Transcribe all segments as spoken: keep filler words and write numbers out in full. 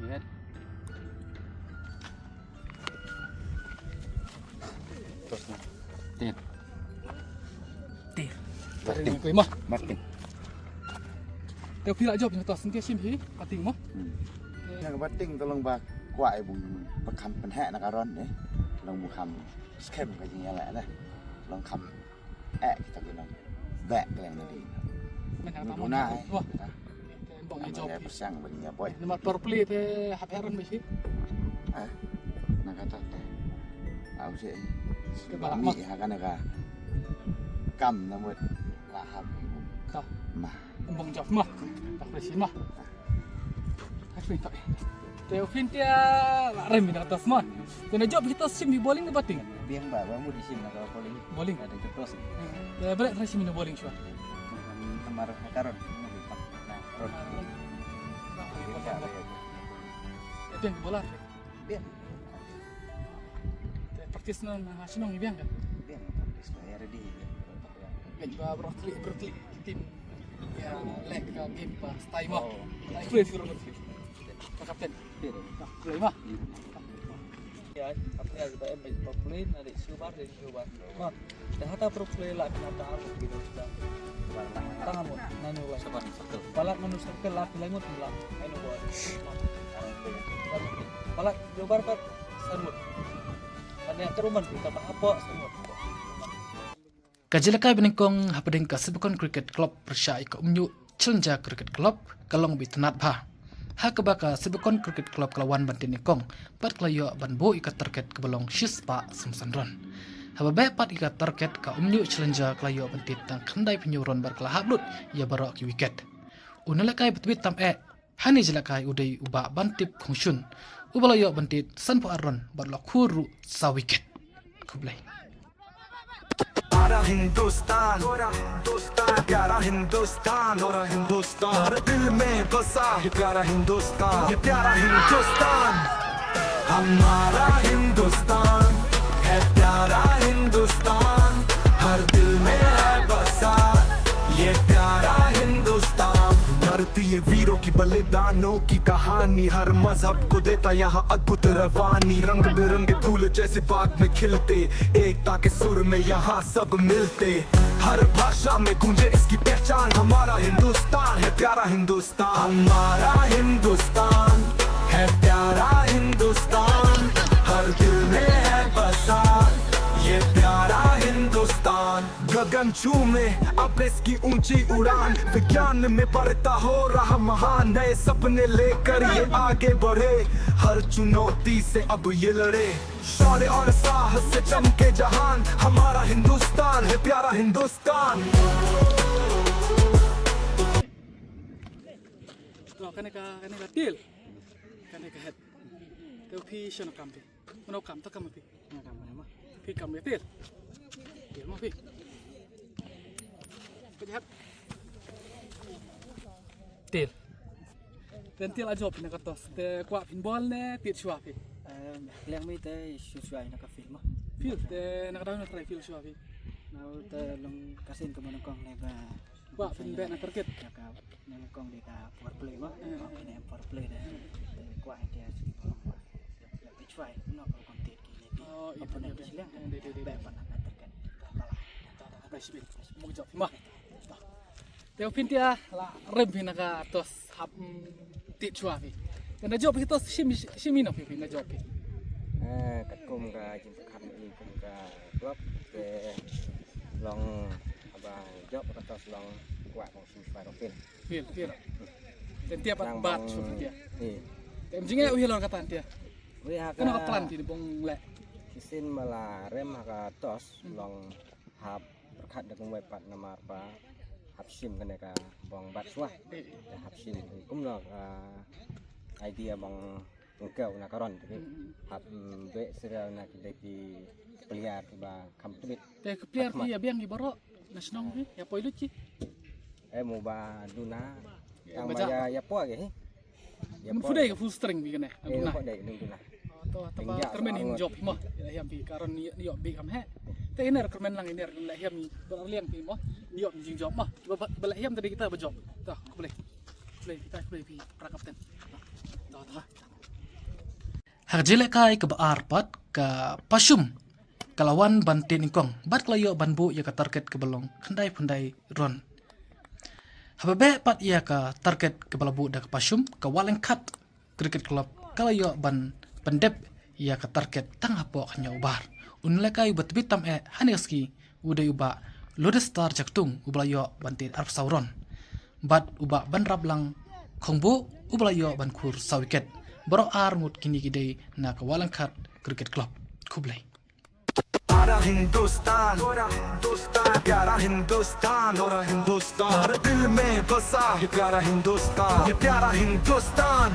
Tir. Tir. Bating. Kuih mah. Bating. Te phi la jop ni tos ngi shim hi, bating mah. Hmm. Nga ka bating ka long ba kwah ai bung ba kham pynheh na ka ron eh. Long bung kham skhem ka jingïaleh na. Long kham eh kita guna. Bek ka long na di. Mena ka tamu na. Wah. Bong ïa jop. Pyrshang ba ïa boy. Namar power play te hap heron bisi. Ah. Na kata te. Au se. Ke balak mi ha kana ka. Kam na mut. La hap. Ta. Ma. Bong jop ma. Tak bisi ma. Te u Phin te la rem ina tos ma. Te na jop hi tos shim hi bowling ne bating. Biang ba ba mu di shim na ka bowling. Bowling. Ada ke tos. Te bret try shim ina bowling shwa. Kamar karon. Na ron. Biang bola. Biang. Te practice na na shnong biang kan. Biang practice na ya ready. Biang ba berotli berotli tim. Ya lek ka game pa style ma. Play for the team. Ka kapten. Play ma. Ya, apa ya kita em play na di subar di subar. Ma, dah hata pro play la kena ta arus gitu sudah. Tangan mo, nanu lai. Sabar, circle. Palat manu circle la pilai mo tula. Ayo buat. Palat jobar pat sarut. Tanya ke rumah kita apa sarut. Ka jingïalehkai banyngkong hapdeng ka Sibukon Cricket Club pyrshah ïa ka Umñiuh Challenger Cricket Club ka long ba itynnad bha. Ha kaba ka Sibukon Cricket Club ka la wan ban tied nyngkong bad ka la ïoh ban buh ïa ka target kaba long shispah san run. Haba beh pat ïa ka target ka Umñiuh Challenger ka la ïoh ban tied tang khyndai phew hynñiew run bad ka la hap lut ïa baroh ki wicket. U nongïalehkai ba tbit tam eh ha kane ka jingïalehkai u dei u Bah Bantip Khongshun uba la ïoh ban tied san phew ar run bad la khur ruh saw wicket. Khublei. प्यारा हिंदुस्तान, प्यारा हिंदुस्तान, प्यारा हिंदुस्तान, हर दिल में बसा है प्यारा हिंदुस्तान, ये प्यारा हिंदुस्तान, हमारा हिंदुस्तान है प्यारा हिंदुस्तान, हर दिल में है बसा ये प्यारा हिंदुस्तान। भारतीय वीरों की बलिदानों की कहानी, हर मजहब को देता यहाँ अद्भुत रवानी। रंग बिरंगे फूल जैसे बाग में खिलते, एकता के सुर में यहाँ सब मिलते। हर भाषा में गूंजे इसकी पहचान, हमारा हिंदुस्तान है प्यारा हिंदुस्तान, हमारा हिंदुस्तान है प्यारा हिंदुस्तान, हर दिल में है बसा ये प्यारा हिंदुस्तान। गगन छू में अब इसकी ऊंची उड़ान, विज्ञान में बढ़ता हो रहा महान, नए सपने लेकर ये आगे बढ़े, हर चुनौती से अब ये लड़े, शौर्य और साहस से चमके जहान, हमारा हिंदुस्तान है प्यारा हिंदुस्तान। To kane ka, kane ka til. Kane ka het. Te phi shano kam phi? Mano kam, to kam phi? Nga kam ne ma. Phi kam ne til. Til ma phi. Phi hat. Til. Te til a jop na ka tos. Te kwah phin bol ne tied shuwa phi? Em, liang mi te shu shuwa na ka field ma. Field, te na ka daw na try field shuwa phi? Na te long ka sien ka mano kong ne ba. Kwah phin beh na target. Ya ka, ne kong de ka power play ma. Hmm. Kong ne power play de. Kwah ke si ko. Pitch fly, no ko kon tit ki ne. Oh, apa ne pitch liang. Dei, dei, dei. Beh pa na target. Bye, Sibin. Mo jop ma. Te phin tia la rem phin na ka tos hap, mm, tied shuwa phi. Kan da jop phi tos shim, shim ino phi, phin da jop phi. Eh, katkum ka jingpyrkhat ni kum ka club te long haba jop ka tos long kwah kong shim shuwa ka field. Field, field. Te tia pat bat shuwa tia. Eh. Te em jingeh u hi long kata tia. Wi ha ka. Kano ka plan phi bong leh? Shisien ma la rem ha ka tos long hap pyrkhat da kumwei pat namar ba hap shim kane ka bong bat shuwa. Te hap shim kumno ka idea bong tungkew na ka ron te hap, mm, beh serial na ki dei ki player kiba kham tbit. Te ki player ki ïa biang ki baroh na shnong phi ïa poi lut ki. Eh, mo ba duna. Tang ba ïa, ïa poi ki. Mun phu dei ka full strength phi kane. Eh, phu dei duna. To, to ba kyrmen in jop ma. Ïa hiam phi karon ni ïoh bi kam he. Te iner kyrmen lang iner la hiam ba liang phi ma. Ïoh jing jop ma. Ba la hiam te kita ba jop. To, khublei. Khublei kita, khublei phi para kapten. To, to. Ha ka jingïalehkai kaba ar pat, ka Pashum ka la wan ban tied nyngkong bad ka la ïoh ban buh ïa ka target kaba long khyndai phew khyndai run. Haba beh pat ïa ka target kaba la buh da ka Pashum, ka Wahlyngkhat Cricket Club ka la ïoh ban pyndep ïa ka target tang hapoh hynñiew over. U nongïalehkai uba tbit tam eh ha kane ka sngi u dei u Bah Lodestar Jaktung uba la ïoh ban tied arphew saw run. Bad u Bah Banraplang Khongbuh uba la ïoh ban khur saw wicket. Baroh ar ngut kine ki dei na ka Wahlyngkhat Cricket Club. Khublei. प्यारा हिंदुस्तान, प्यारा हिंदुस्तान, प्यारा हिंदुस्तान, हर दिल में बसा है प्यारा हिंदुस्तान, ये प्यारा हिंदुस्तान,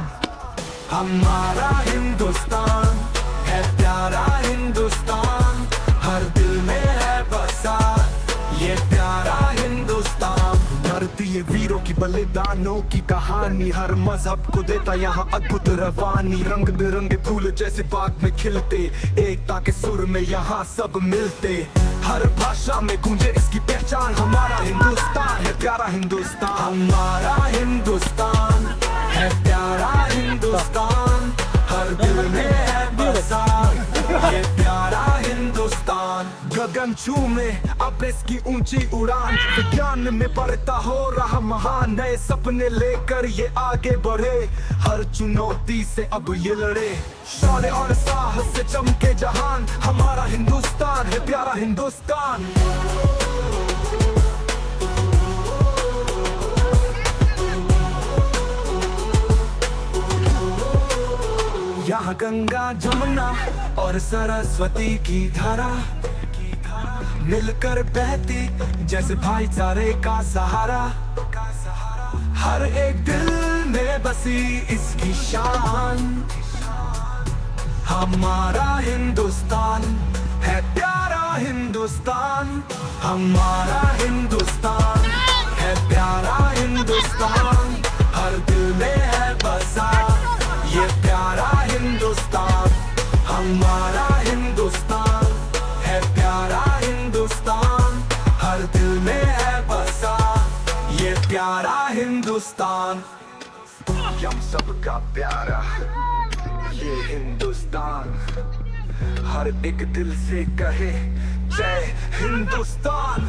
हमारा हिंदुस्तान है प्यारा हिंदुस्तान, हर दिल में है बसा ये प्यारा हिंदुस्तान। भारतीय वीरों की बलिदानों की कहानी, हर मजहब को देता यहाँ अद्भुत रवानी। रंग बिरंगे फूल जैसे बाग में खिलते, एकता के सुर में यहाँ सब मिलते। हर भाषा में गूंजे इसकी पहचान, हमारा हिंदुस्तान है प्यारा हिंदुस्तान, हमारा हिंदुस्तान है प्यारा हिंदुस्तान, हर दिल में है बसा ये प्यारा हिंदुस्तान। गगन छू में अब इसकी ऊंची उड़ान, विज्ञान में बढ़ता हो रहा महान, नए सपने लेकर ये आगे बढ़े, हर चुनौती से अब ये लड़े। शौर्य और साहस से चमके जहान, हमारा हिंदुस्तान है प्यारा हिंदुस्तान। यहाँ गंगा, जमुना और सरस्वती की धारा मिलकर बहती, जैसे भाईचारे का सहारा। हर एक दिल में बसी इसकी शान। हमारा हिंदुस्तान है प्यारा हिंदुस्तान, हमारा हिंदुस्तान है प्यारा हिंदुस्तान, हर दिल में है बसा ये प्यारा हिंदुस्तान, हमारा हिंदुस्तान है प्यारा हिंदुस्तान, हर दिल में है बसा ये प्यारा हिंदुस्तान। हम सबका प्यारा ये हिंदुस्तान, हर एक दिल से कहे जय हिंदुस्तान।